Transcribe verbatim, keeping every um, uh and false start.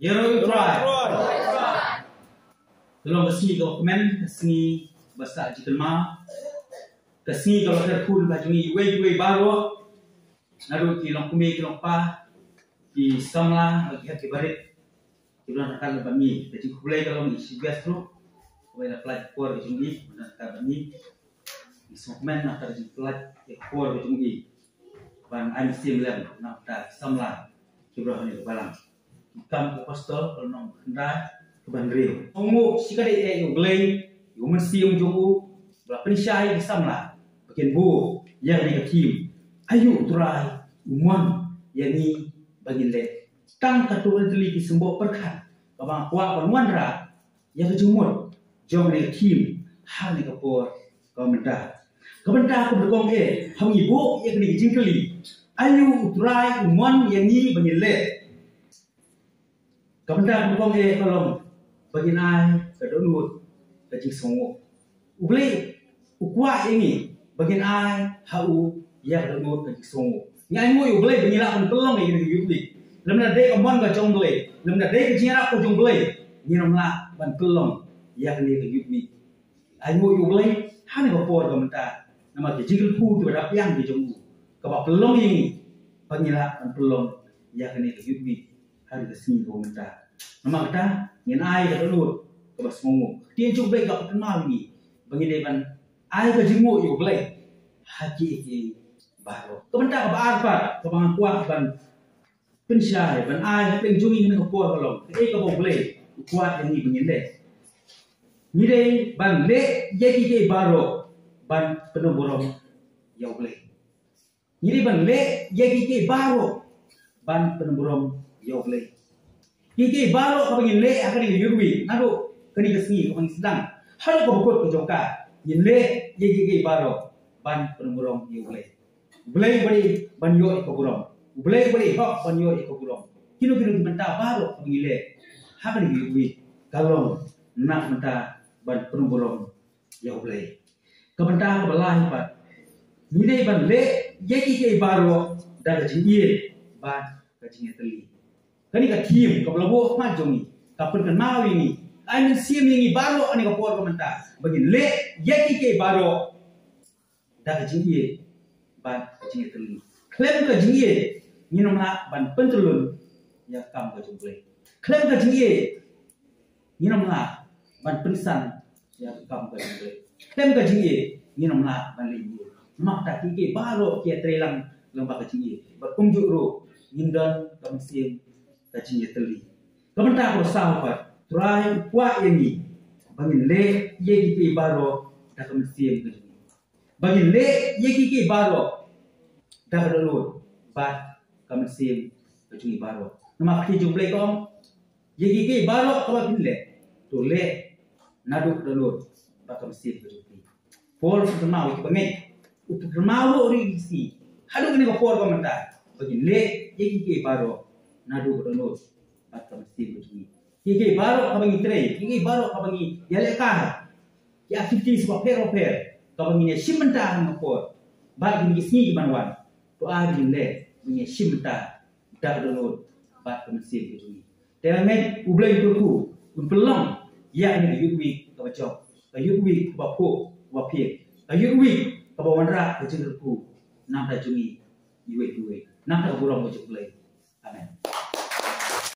Ïaroh ïa U Trai. Ka long ka sngi kaba kmen, ka sngi ba sah jingkynmaw, ka sngi kaba kyrkhu na ka jong ngi iwei pa iwei baroh, naduh ki longkmie ki longpa, ki samla bad ki hep ki barit kiba don ryngkat bad ngi. Ka jingkhublei ka long ïa i Chief Guest ruh, kaba la pynlait ïa ka por ka jong i ban don ryngkat bad ngi. Ngi sngewkmen na ka jingpynlait ïa ka por ka jong i ban ai mynsiem lem na ka bynta ki samla kiba don ha kane ka balang. Ki Kam ki Apostol ka lynnong khyndai, ka ba hynriew. Sngewnguh shikatdei eh ïa U Blei, ïa U Mynsiem jong u, ba la pynshai ïa ki samla ba kin buh ïa kane ka theme, Aïu U Trai u mon ïa ngi ba ngin leh. Tang katto katne tylli ki symboh pyrkhat kaba nga kwah ban wanrah ïa ka jingmut jong kane ka theme ha kane ka por kaba mynta. Ka bynta kaba nyngkong eh, haba ngi buh ïa kane ka jingkylli, Aïu U Trai u mon ïa ngi ba ngin leh? Ka bynta kaba nyngkong eh ka long ba ngin ai ka dohnud ka jingsngewnguh. U Blei u kwah ïa ngi ba ngin ai ha u ïa ka dohnud ka jingsngewnguh. Ngi ainguh ïa U Blei ba ngi lah ban pynlong ïa kane ka Youth Week. Lymda dei ka mon ka jong U Blei, lymda dei ka jingïarap ka jong U Blei, ngin ym lah ban pynlong ïa kane ka Youth Week. Ainguh ïa U Blei ha kane ka por ka mynta, namar ka jingkyrkhu kaba da pdiang ka jong u, kaba pynlong ïa ngi ba ngi lah ban pynlong ïa kane ka Youth Week ha kane ka sngi kaba mynta. Namar kata, ngin ai ka dohnud kaba sngewnguh. Ka ktien jong U Blei ka pynkynmaw ïa ngi ba ngi dei ban ai ka jingnguh ïa U Blei ha kiei kiei baroh. Ka bynta kaba ar pat kaba nga kwah ban pynshai, ban ai ha pdeng jong ngi ha kane ka por ka long, kaei kaba U Blei u kwah ïa ngi ba ngin leh? Ngi dei ban leh ïa kiei kiei baroh ban pynburom ïa U Blei. Ngi dei ban leh ïa kiei kiei baroh ban pynburom ïa U Blei. Kiei kiei baroh kaba ngin leh ha kane ka Youth Week, naduh kane ka sngi kaba ngi sdang haduh kaba kut ka jong ka, ngin leh ïa kiei kiei baroh ban pynburom ïa U Blei. U Blei uba dei ban ïoh ïa ka burom, U Blei uba dei hok ban ïoh ïa ka burom. Kino kino ki bynta baroh kaba ngi leh ha kane ka Youth Week ka long na ka bynta ban pynburom ïa U Blei. Ka bynta kaba lai pat, ngi dei ban leh ïa kiei kiei baroh da ka jingïeit bad ka jingïatylli. Kane ka theme kaba la buh ha khmat jong ngi ka pynkynmaw ïa ngi, ai mynsiem ïa ngi baroh ha kane ka por ka mynta ba ngin leh ïa kiei kiei baroh da ka jingïeit bad ka jingïatylli. Khlem ka jingïeit ngin ym lah ban pyntyllun ïa ka kam ka jong U Blei. Khlem ka jingïeit ngin ym lah ban pynsan ïa ka kam ka jong U Blei. Khlem ka jingïeit ngin ym lah ban leh ïa u. Namar kata kiei kiei baroh ki ïatreilang lyngba ka jingïeit. Bad kumjuh ruh ngin don ka mynsiem ka jingïatylli. Ka bynta kaba saw pat, U Trai u kwah ïa ngi ba ngin leh ïa kiei kiei baroh da ka mynsiem ka jong ngi. Ba ngin leh ïa kiei kiei baroh da ka dohnud bad ka mynsiem ka jong ngi baroh. Namar ka ktien jong U Blei ka ong, ïa kiei kiei baroh kaba phin leh, to leh naduh ka dohnud bad ka mynsiem ka jong phi. Paul u pynkynmaw ïa kiba ngeit, u pynkynmaw ruh ïa ki sngi haduh kane ka por ba mynta, ba ngin leh ïa kiei kiei baroh naduh ka dohnud bad ka mynsiem ka jong ngi. Kiei kiei baroh kaba ngi trei, kiei kiei baroh kaba ngi ïalehkai, ki activities bapher bapher kaba ngin ïashim bynta ha kane ka por bad kine ki sngi ki ban wan, to ai ba ngin leh, ba ngin ïashim bynta da ka dohnud bad ka mynsiem ka jong ngi. Te nga ngeit U Blei u kyrkhu un pynlong ïa kane ka Youth Week kaba jop, ka Youth Week kaba phuh, kaba phieng, ka Youth Week kaba wanrah ka jingkyrkhu na ka bynta jong ngi iwei pa iwei, na ka bynta ka burom ka jong U Blei. Amen.